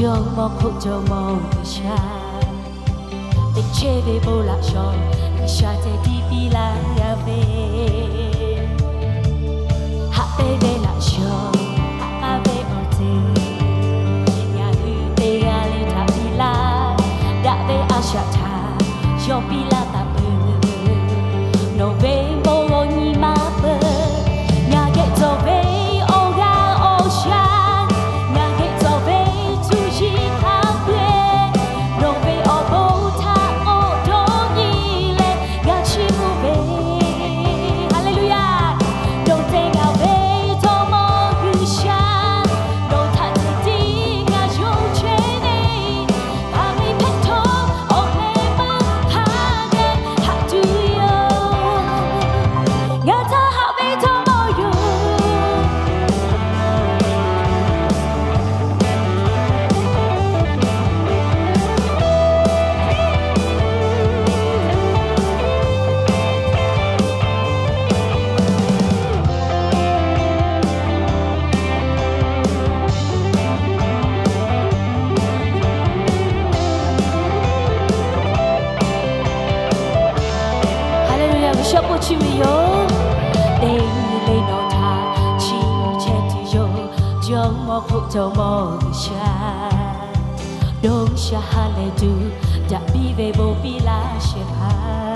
Jawˇmawˇ hk'oˆ Jawˇmawˇ G'uiˬsha, teꞈ chehˇ ve bon laꞈ shawˍ, G'uiˬsha ceh tiˉ piˇ laˇ g'a ve, haꞈ pehnˇ ve laꞈ shawˍ, haꞈ k'aˉ ve awˬ ceuˬ, ngaˬ hui teˇ g'aˇ le htaꞈ piˇ laˇ. Daꞈ ve a shaꞈ htaꞈ yawˇ piˇ laˇ taˍ peuˬ. Nawˬ ve bon g'awˇ nyi ma peuˬ. Ngaˬ geh cawˬ ve awˬ g'aˇ awˬ shaˍ, ngaˬ geh cawˬ ve cuˇ yiˍ htaꞈ k'oˆ-e, nawˬ ve awˬ bon htaꞈ k'awꞈ dawˇ nyi leh g'a chiˇ mvuh ve. Haˍleˍluˍyaˍ. Nawˬ te ngaˬ ve Jawˇmawˇ G'uiˬsha, nawˬ htaꞈ ceh tiˉ ngaˬ yonˍ chehˇ ve, haꞈ ve hpehꞈ htawˇ awˬ meh maˇ hk'aˬ geh haꞈ tuˬ yoˬ. Ngaˬ htaꞈ haꞈ ve Jawˇmawˇ yoˬ. Haˍleˍluˍyaˍ. G'uiˬsha k'oˆ chi ve yoˬ. Teˇ nyi le nawˬ htaꞈ chiˇ chehˇ tuˬ yoˬ. Jawˇmawˇ hk'oˆ Jawˇmawˇ G'uiˬsha, dawˇ sha ha lehˬ tuˬ, daꞈ piˇ ve bon piˇ laˇ shehˍ hpaˇ.